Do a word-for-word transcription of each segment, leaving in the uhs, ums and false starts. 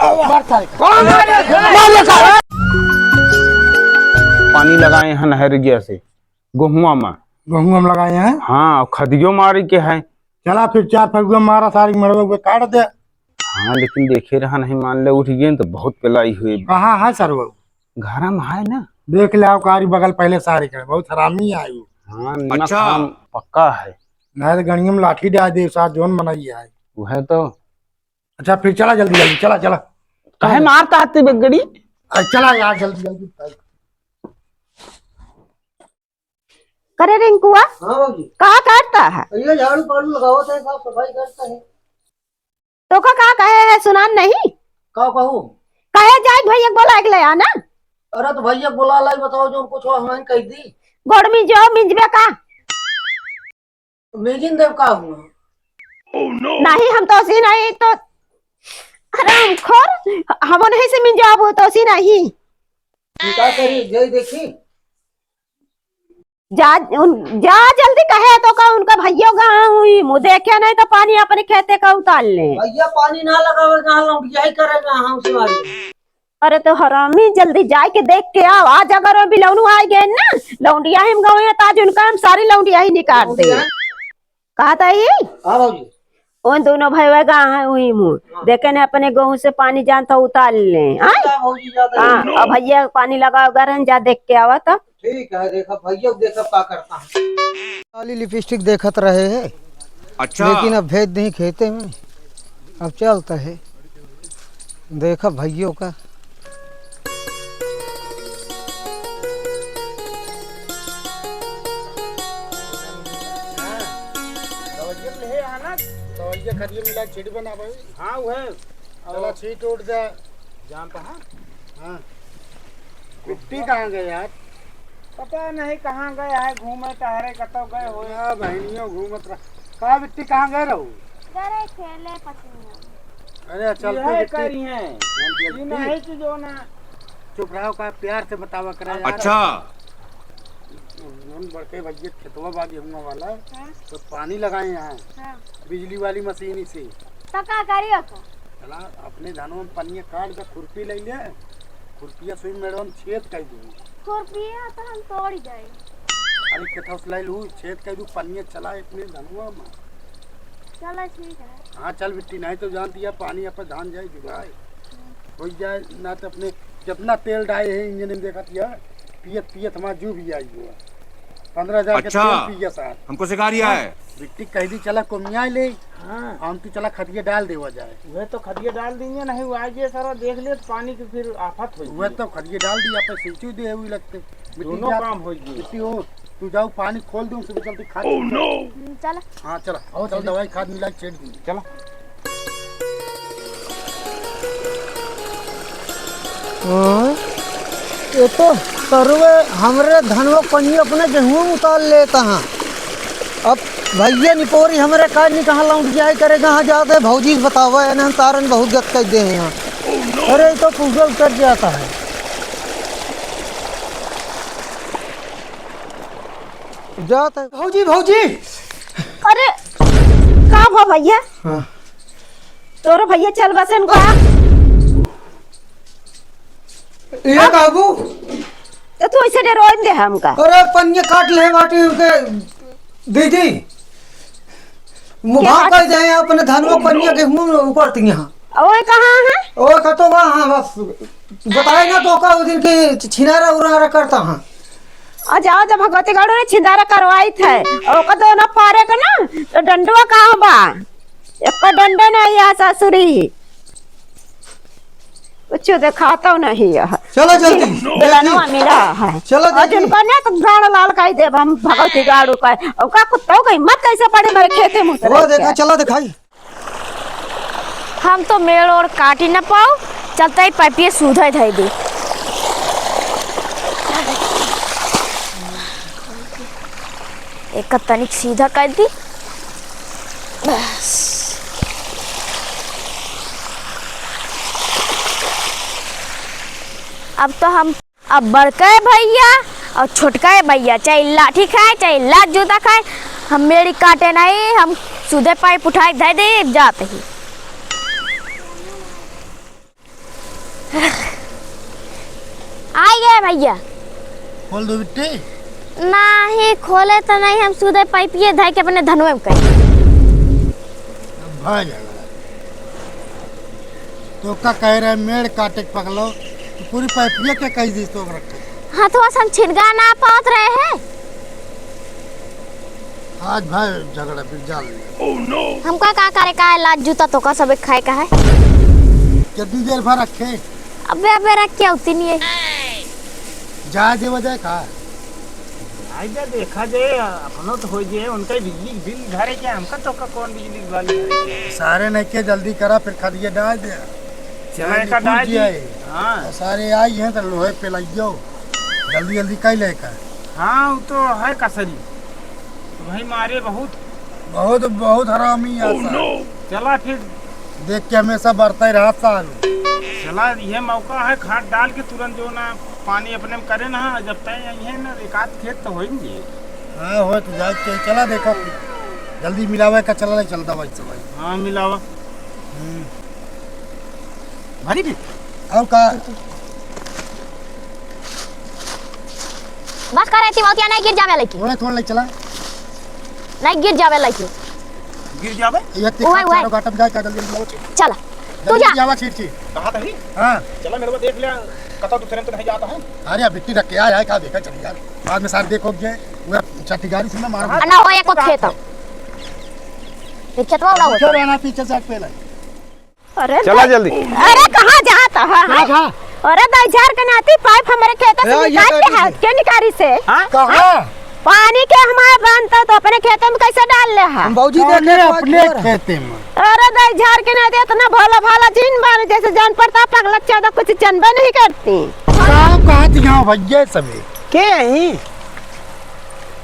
मार सारे का। मार सारे का। पानी लगाए हैं नहर गया से। गेहुआ में। गेहुआ में लगाए हैं? हाँ, खदियो मारी के है। चला फिर चार फगुआ मारा, सारी मड़वा के काट दे। हाँ, लेकिन देखे रहा नहीं, मान ले उठ गए तो बहुत पिलाई हुई। कहाँ है सरवा? घर में है ना। देख ले आओ कारी बगल पहले सारी के, बहुत हरामी है वो। हाँ, निमक अच्छा। हराम पक्का है। नहीं तो गणिया में लाठी डाल दे, साथ जोन बनाई है। वो है तो। अच्छा फिर चला जल्दी जल्दी, चला चला। काहे मारता है तू बेगड़ी? अरे चला यार जल्दी जल्दी। करे रिंकुआ, हाँ बाबूजी। का काटता है? ये झाड़ू पाड़ू लगावत है, साफ सफाई करता है। तो का, का कहे है सुनान नहीं? का कहूँ? कहे जाए भैया के बोला के ले आना। अरे तो भैया के बोला लाई, बताओ जो कुछ हो हमें कह दी। गोड़ मिंजो, मिंजबे का? मिंजिन देव का हुआ? नहीं हम तो सी नहीं तो हरामखोर, हम नहीं से मिंजाबो तो सी नहीं। हम का करी, जय देखी। जा, उन, जा जल्दी कहे तो का उनका भैया गाँव हुई, मुँह देखे नहीं तो पानी अपने खेते का उतार ले। भैया पानी ना लगावे, कहाँ लौंडिया ही करेगा हम सवारी। अरे तो हरामी जल्दी जाए के देख के आओ, आज अगर वो बिलौनू आ गए ना, लौंडिया ही हम गाँव है, तो आज उनका हम सारी लौंडिया ही निकाल दे। लौंडिया? कहा था ही? हाँ बाबूजी। उन दोनों भाई वह गा है वही मुँह। हाँ। देखे ने अपने गेहूं से पानी जानता उतार ले। हाँ? ठीक है भौजी, जाते हैं। हाँ, अब भैया पानी लगाओ गरन जा देख के आवा तो। ठीक है, देखा भैया, देखा का करता है। काली लिपस्टिक देखत रहे हैं। अच्छा। लेकिन अब भेज दें खेते में। अब चलता है। देखा भैयों का। दवाइया ले आना। दवाइया खदिया मिला के छीट बना भाई। हाँ, वो है। चला, छीट उठ जा। जान तो हाँ। हाँ। बिट्टी कहाँ गए यार? पता नहीं कहाँ गए है, घूमे टहरे, कतौ गए होए। हाँ, बहनियों घूमत रह। का बिट्टी कहाँ गए रहू? घरे खेले पतिया। अरे, चल यह तू बिट्टी। करी हैं। हम ये बिट्टी। नहीं कि जो ना। चुप रहो, का प्यार से बतावा करा यार। अच्छा। हम बड़के भैया खेतवा बा गेहुआ वाला, हाँ। तो पानी लगाए हैं हाँ। बिजली वाली मशीन से। तो का करी ओको? चला, अपने धनवा में पनिया काट के खुरपी ले ले, खुरपिया सुई मेड़वा में छेद कर दूँ। खुरपिया तो हम तोड़ जाए। अरे, केथा से लाई लू, छेद कइ दू, पनिया चला इतने धनवा में। चला, ठीक है। हाँ, चल बिट्टी, नहीं तो जानती है, पानी यहाँ पर धान जाए, जुगाए। हम्म। होइ जाए, ना तो अपने कितना तेल डाए है इंजन में, देखत है, पियत पियत हमारा जू भी आई हुआ। पन्द्रह हजार के अच्छा, तेल पी गया साहब। हमको सिखा रिया हाँ, है। बिट्टी कह दी, चला कोमिया ले। हाँ। हम तो चला खदिया डाल देवा जाए। वह तो खदिया डाल देंगे, नहीं वो आज ये सारा देख ले तो पानी की फिर आफत हो वह जाए। तो खदिया डाल दी, आप सींचू दे हुई लगते। मिट्टी दोनों जा-, काम हो गई। मिट्टी हो, तू जाओ पानी खोल दे, उनसे चलते खा Oh, no! हम्म, चला। हाँ, चला। और चल, दवाई खाद मिला के छीट दी। चला। हाँ, ये तो तरुवे हमरे धनवा पनिया अपने गेहूं उतार लेता हाँ। अब भैया निपोरी हमरे काज नहीं कहाँ लौट जाए करे, कहाँ जाते भौजी से बतावा, एनहन तारन बहुत गत कर दे हैं यहाँ। अरे, ये तो पूजा उतर जाता है। जाता है। भौजी, भौजी। अरे, का भा भैया? हाँ। तोरो भैया चल बसन का? ये बाबू। तो तू ऐसे डरोइन दे हमका। अरे पनिया काट ले बाटी उनके दीदी। मुँह क्या भाग बात? कर जाए अपने धनवा पनिया के मुँह ऊपर तिया। ओए कहाँ है? ओए कतो बा, हाँ, बस बताए ना तो का उस दिन की छिनारा उनारा करता हाँ। आ जाओ जब भगवती गढ़ ने छिंदारा करवाई थे, ओका दोनों पारे के ना, तो डंडवा कहाँ बा? एक डंडे नहीं है ससुरी। कुछ देखाता नहीं है। चलो जल्दी, बेलनवा जल्दी। मिला है। चलो और जल्दी। जिनको नहीं तो गाड़ लाल काई देब हम भगवती गाड़ू का। ओका कुत्ता का हिम्मत कैसे पड़े मेरे खेते में उतरे वो देखा, के? चलो दिखाई। हम तो मेड़ और काटी न पाओ, चलता ही पाइपिए सूधा धई दे। एक तनिक सीधा कर दी। बस। अब तो हम, अब बड़के भैया और छोटके भैया चाहे लाठी खाए, चाहे लात जूता खाए, हम मेड़ी काटे नहीं, हम सीधे पाइप उठाए धर दे जाते ही। आइ गए भइया। खोल दो बिट्टी। नाही, खोले तो नहीं, हम सीधे पाइपिए धइ के अपने धनवे में करी। भाई झगड़ा। तो का कह रहे, मेड़ काटे के पकलो, तो पूरी पाइपिया के कह दी तो रखे। हथवा से हम छिनगा ना पावत रहे हैं। आज भाई झगड़ा फिर जान लिया। हमका का करे का है, लात जूता तो का सबे खाए का है। कितनी देर भर रखे? अबे, अबे रख के होती नहीं है। जाए देवा जाए का? जाए दे, देखा जाए, अपनो तो हो जाए, उनका बिजली बिल भरे के, हमका तो का कौन बिजली बिल भरे के? सारे नहीं के जल्दी करा, फिर खदिया डाल दे। चला, एका निपुण डाल जी दी। आए। हाँ। और सारे आई हैं तो लोहे पे लाइयो, जल्दी जल्दी कई लेकर। हाँ, वो तो है कसरी। तो भाई मारे बहुत। बहुत, बहुत हरामी है सार। चला फिर। देख के हमेशा बढ़ता ही रहा सार। चला, यह मौका है, खाद डाल के तुरंत जो ना पानी अपने में करे ना, जब तय यही है ना, एक आध खेत तो होइंगे। हाँ, हो तो जाए के, चला देखो, जल्दी मिलावे का, चला ले, चलता भाई सब भाई। हाँ, मिलावा। हम्म। भरी भी? और का? बस करे थी, बहुत यहाँ नहीं गिर जावे लइकी। थोड़ा, थोड़ा ले चला। नहीं गिर जावे लइकी। गिर जावे? ये ते ओए, ओए। चारों घाटम जाए का, जल्दी जल्दी आओ। चला। तू जल्दी जा। जावा, छीट, छीट। कहा तही? हाँ। चला, मेरे को देख लिया, कतौ दूसरे में तो नहीं जाता है। अरे, अब बिट्टी रख के आया है, का देखा, चल यार। बाद में सार देखो के, वो छठी गाड़ी से ना मारो। ना हो, एक खेत हो। ये खेतवा वाला होता। पीछे रहना, पीछे से पहले। अरे चला दा-, जल्दी। अरे कहाँ जात ह, हाँ? कहाँ? अरे दाई झार के नाती पाइप हमरे खेत से ए, ये निकाल क्या ले हाथ चीज़ है? के निकारी से। हाँ? कहाँ? पानी के हमारे बांधता तो अपने खेते में कैसे डाल ले हा? हम बाबूजी कौन देखे है तो अपने खेते में? अरे दाई झार के नाती इतना भला भाला जिन बान जैसे जान पड़ता पगला चौदह कुछ जनबे नहीं करती। का कहत यहाँ भैया सभी? के यही?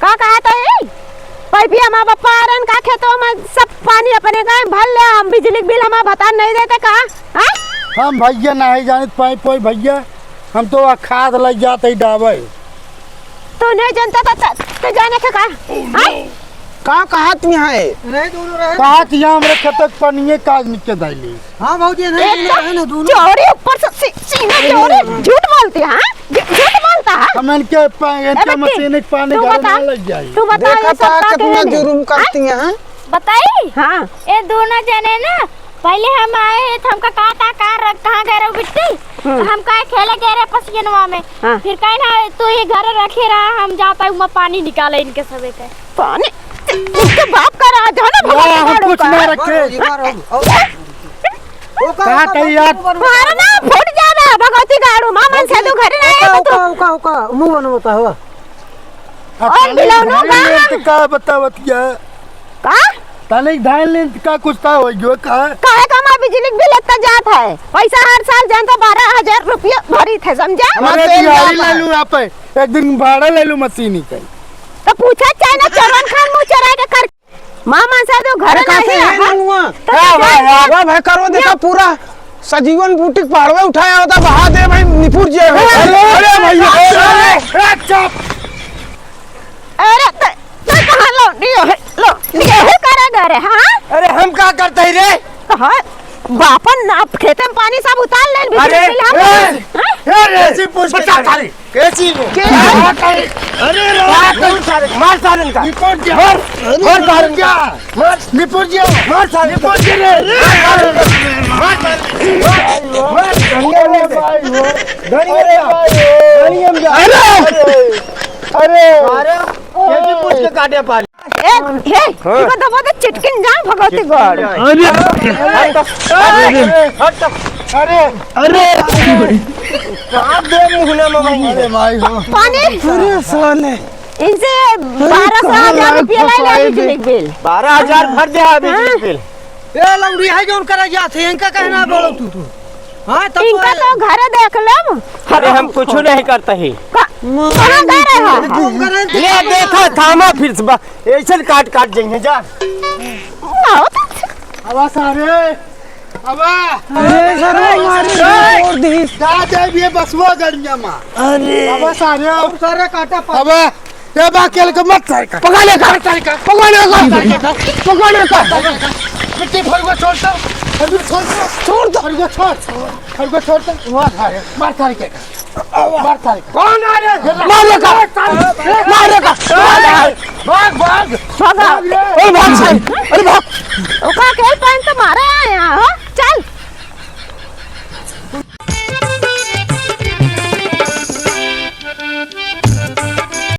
का कहत है? पाइपिया मा बप्पा आरन का खेतवा मा सब पानी अपने गाँव भर ले, हम बिजली के बिल हमार भतार नहीं देते का? हाँ? हम भैया नहीं जानित पाइप वाइप भैया, हम तो वह खाद लग जाते ही डाबे। तो नहीं जानता था, त-, तो जाने थे का? हाँ? का कहत यहाँ है? रहे दोनों रहे। कहत यहाँ हमरे खेत के पानिये काज निके दाइली। हाँ भौजी, नहीं एक तो रहे ना दोनों। चोरी ऊपर से सी-, सीना चोरी, झूठ बोलती है, हाँ? झू-, झूठ बोलता है। हम इनके पा-, ए इनके बेटी, मशीन के पानी तू घर बता, में लग जाई। तू बता, देखा ये सब पा का कितना कहे जुर्म नहीं? करती हैं, हाँ? बताई? हाँ। ये दोनों जने ना, पहले हम आए हैं तो हमका कहा था, "कहाँ रख-, कहाँ गए रहो बिट्टी?" हम्म। हम कहे, "खेले गए रहे पसियनवा में।" हाँ। फिर कहे ना, "तू ये घर रखे रहा, हम जाता है, उमा पानी निकाले इनके सबे के।" पानी? इनके बाप का राज है ना, वाह, भगवान हम का कुछ ना रखे। मारो, मारो। कहाँ कही यार? मारो ना, फूट जावे, भगवती गाड़ू, माँ मन से तू घरे ना आए तो तू। ओका, ओका, ओका, मुंह बनो होता हुआ। अब और तनिक बिलौनो धान का? लेन त का बतावत या? का? तनिक धान लेन त का कुछ का हो गयो का? काहे का हमार बिजली के बिल इतना जात है? पैसा हर साल जान तो बारह हजार रुपया भरी थे, समझा? अरे हमार तेल दिहाड़ी जात ले है। लू आप, एक दिन भाड़ा ले लू मशीनी का। तो पूछा चाहे ना चौरन खान मुँह चराए के कर। माँ मनसा तो घर अरे नहीं कहाँ से है। है ननुआ? तो वाह, वाह, वाह। वाह भाई, करो देखा पूरा सजीवन बूटी के पहाड़वे उठाया होता, बहा दे भाई, निपुर जे है। अरे, अरे भैया, अरे, अरे, चुप। अरे, त-, त कहाँ लौंडी हो, लौंडी हो, करे घरे, हाँ? अरे, हम का करते ही रे? कहाँ? बापन ना, खेते में पानी सब उतार लेन, बिजली अरे, बिल हम ए, हाँ? ए, रे, ऐसी पूछ के बचा कर। थारी। कैसी वो? के? अरे, रे, मार सारे, मार सारे इनका। निपुण क्या? मार, मार सारे इनका। मार, निपुण क्या? मार सारे इनका। निपुण क्या रे? मार सारे इनका। मार सारे इनका। मार, मार, धनिया ले जा। धनिया ले जा। धनिया में जा। अरे! अरे! अरे! कैसी पूछ के काटे पानी? ए, हे, हाँ। इको दबा दे, चिटकिन जाए, भगवती गॉड। अरे, अरे, हट, हट, अरे, अरे, कहाँ दे मुँह ना मगाई? अरे भाई हो। पानी। अरे साले। इनसे बारह सौ, हजार रुपया लाई ला बिजली बिल। बारह हजार भर दे बिजली बिल। ए, लौड़ी है जौन करे जात है, इनका कहना बोलो तू, तू। हाँ, तब इनका तो तो घरे देख लेब। अरे, हम कुछ नहीं करते ही। का-, कहाँ गए रहे हो? ले, देखा, थामा फिर से बा-, ऐसे काट, काट जाएंगे, जा। आओ तो। अब आ सारे, अब आ। अरे, सर, मार दे, छोड़ दे। जा, जा, ये बसुआ गड़िया माँ। अरे। अब आ सारे, अब सारे काटा पा- अब आ। ए बा, केल के मत सारे का। पकड़ ले का। मत सारे का। पकड़ ले का। मत सारे का। पकड़ ले का। मिट्टी भरुआ छोड़ दो। छोड़ दो। छोड़ दो। छोड़ दो, छोड़। छोड़ दो, छोड़ दो। मार सारे, मार सारे के। मार सारे। कौन आ रहा है? मार दे का। मार दे का। भाग, भाग। भागा। भाग रे। अरे भाग सारे। अरे भाग। ओका के पहन तो मारे आए हैं, हाँ? चल।